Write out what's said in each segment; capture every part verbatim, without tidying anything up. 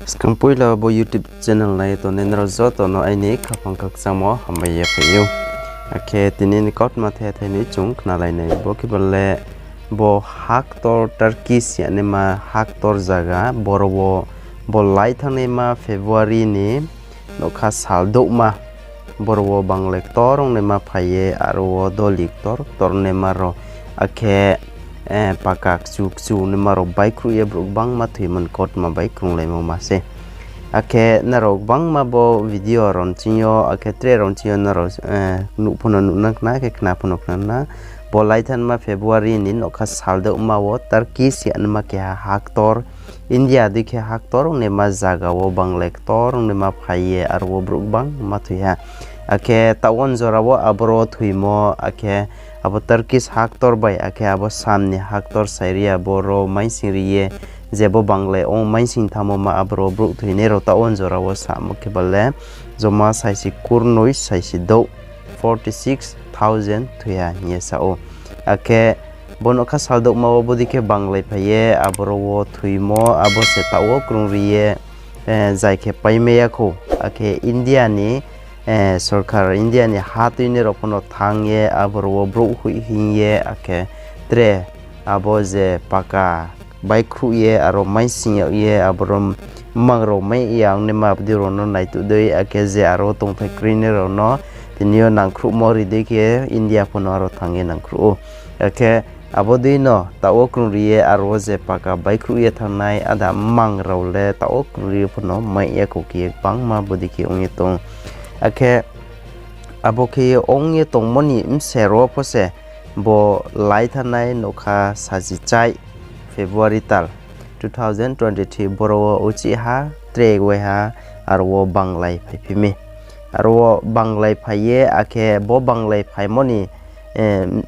Skang poila bo YouTube channel nai tongnai nrao joto no aini khaphang khakchangmo hambai ye phai ou. Akhe tini ni kautma the the ni chung khnalai nai, bo khe bo le bo haktor Turkey si ya naima haktor zaga, boro wo bo lai thanngnaima February ni nougkha sal douhma, boro wo banglai ktor ongnaima phai ye, aro wo doli ktor ktor ongnaima rao, akhe paka kchu kchu ongnaima rao baihkhruh ye brouh gbangma thoimo ni kautma bai krunglaimo ma se. Akhe nrao gbangma bo video rao nching yo, akhe tre rao nching yo nrao nuh pho no nuh nang khna, akhe khna pho no khna na. Bo lai thanngnaima February ni nougkha sal douhma wo Turkey si ya naima keha haktor, India dei khe haktor ongnaima zaga wo banglai ktor ongnaima phai ye aro wo brouh gbangma thoi ha. Akhe taoh wo jora wo aboro thoimo, akhe abo Turkish haktor bai, akhe abo sam ni haktor Syria boro maingsing ri ye, je bo banglai ong maingsing thanngmo ma aboro brouh thoinai rao taoh wo jora wo samo khe bo le joma saisi kurnoi saisi douh, forty six thousand thoi ha hing ye sa ou. Akhe bo nougkha sal douhma wo bodei khe banglai phai ye aboro wo thoimo abo se taoh wo krung ri ye, zai khe paimai ya khou. Akhe India ni sorkar, India ni ha tuinai rao pho no thanng ye aboro wo brouh hoih hing ye, akhe tre abo je paka baihkhruh ye aro maingsing yag ye aboro mmang rao mai ya ongnaima abodei rao no naituh dei, akhe je aro tongthai kroinai rao no tini yo nangkhruhmo ri dei khe India pho no aro thanng ye nangkhruh ou. Akhe abo dei no taoh wo krung ri ye aro wo je paka baihkhruh ye thanngnai ada mmang rao le taoh wo krung ri ye pho no mai ya khou khe ye gbangma bodei khe ong ye tong. Akhe abo khe ye ong ye tongmo ni bser wo pho se bo lai thanngnai nougkha sajichai February tal two thousand twenty three boro wo uchih ha tre waiha aro wo banglai phaiphi mi. Aro wo banglai phai ye, akhe bo banglai phaimo ni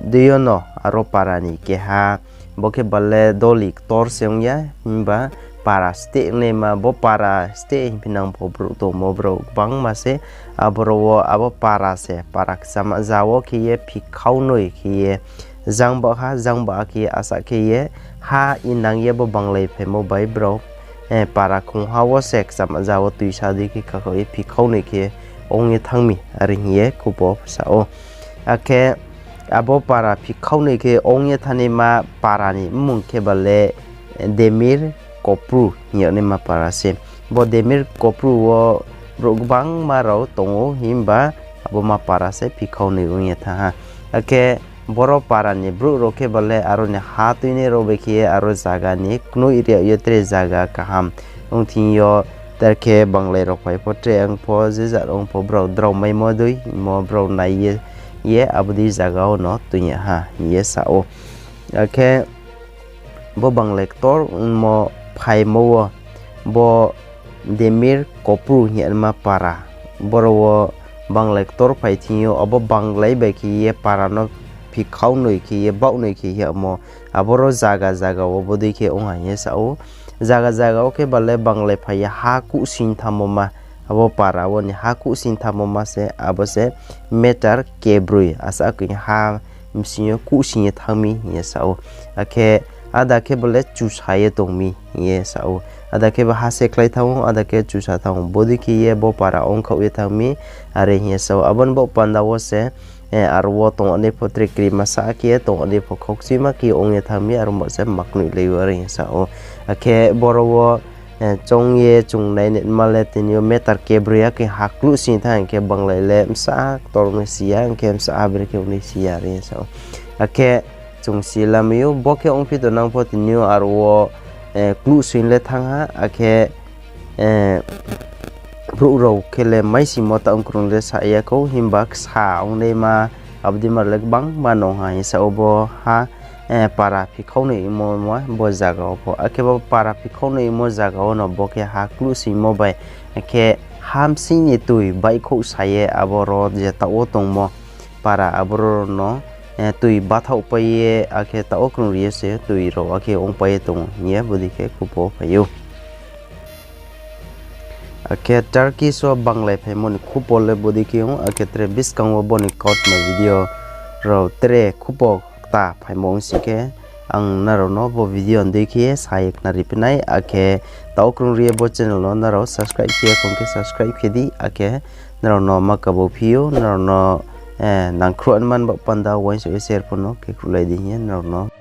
dei yo no aro para ni keha, bo khe ba le doli ktor se ong ya, himba para steh ongnaima, bo para steh hingphi nang pho brouh tongmo brouh gbangma se, aboro wo abo para se, para kchama ja wo khe ye phikhaunoi khe ye, jang ba ha, jang ba khe ye, asa khe ye, ha inang ye bo banglai phaimo bai brao para khongha wo se kchama ja wo tuisa dei khe kakhaoh ye phikhaunoi khe ong ye thanng mi, are hing ye khupo sa ou. Akhe abo para phikhaunoi khe ong ye thanngnaima para ni mmung khe ba le Demir Kopru hing yag naima para se. Bo Demir Kopru wo brouh gbangma rao tong ou, himba abo ma para se phikhaunoi ong ye thanng ha. Akhe boro para ni brouh rao khe ba le aro ni ha tuinai rao bai khe ye aro zaga ni knoih ri yag ye tre zaga kaham ong thing yo, tre khe banglai rao phai pho tre ong pho, je jat ong pho brao drao maimo dei mo brao nai ye, ye abo dei zaga wo no tuing ya ha hing ye sa ou. Akhe bo banglai ktor ongmo phaimo wo bo Demir Kopru hing yag naima para, boro wo banglai ktor phai thing yo, abo banglai bai khe ye para no phikhaunoi khe ye, baohnoi khe ye amo, aboro zaga zaga wo bodei khe ong ha hing ye sa ou. Zaga zaga wo khe ba le banglai phai ye ha kuhsing thanngmo ma, abo para wo ni ha kuhsing thanngmo ma se, abo se meter kebroi asa khe ha bsing yo kuhsing ye thanng mi hing ye sa ou. Akhe ada khe bo le chusa ye tong mi hing ye sa ou. Ada khe bo ha se khlai thanng ou, ada khe chusa thanng ou. Bodei khe ye bo para ongkhaoh ye thanng mi, are hing ye sa ou. Abo ni baoh panda wo se, aro wo tong anai pho tre krima sa khe ye tong anai pho khaukchima khe ong ye thanng mi, aro mo se maknoihlai ou, are hing ye sa ou. Akhe boro wo choung ye chung nai naima le tini yo meter kebroi ya khe ha kluhsing thanng hing khe banglai le bsa ktor ong nai si ya, hing khe bsa ha bre khe ong nai si ya, are hing ye sa ou. Akhe chung si lamai ou, bo khe ongphi tonang pho tini yo aro wo kluhsing le thanng ha, akhe brouh rao khe le maisingmo taoh ongkrung le sa ya khou, himba ksa ongnaima abo dei ma le gbangma nung ha hing ye sa ou bo ha, para phikhaunoi ongmo ma bo zaga wo pho. Akhe bo para phikhaunoi ongmo zaga wo no bo khe ha kluhsingmo bai, akhe ha bsing ni toi baihkhouh sa ye aboro je taoh wo tongmo para aboro no toi bathaohpai ye, akhe taoh wo krung ri ye se toi rao akhe ongpai ye tong ou hing ye bodei khe khupo phai ou. Akhe Turkish wo banglai phaimo ni khupo le bodei khe ong, akhe tre buskang wo bo ni kautma video rao tre khupo kta phaimo ong sing khe, Ang nrao no bo video ni dei khe ye sa ye khnari phi nai, akhe tau krung ri ye bo channel no nrao subscribe khe ya khong khe subscribe khe di, akhe nrao no ma kabo phi ou, nrao no nangkhruh man baoh panda uaingsouh ye share pho no khe khruhlai di hing ye nrao no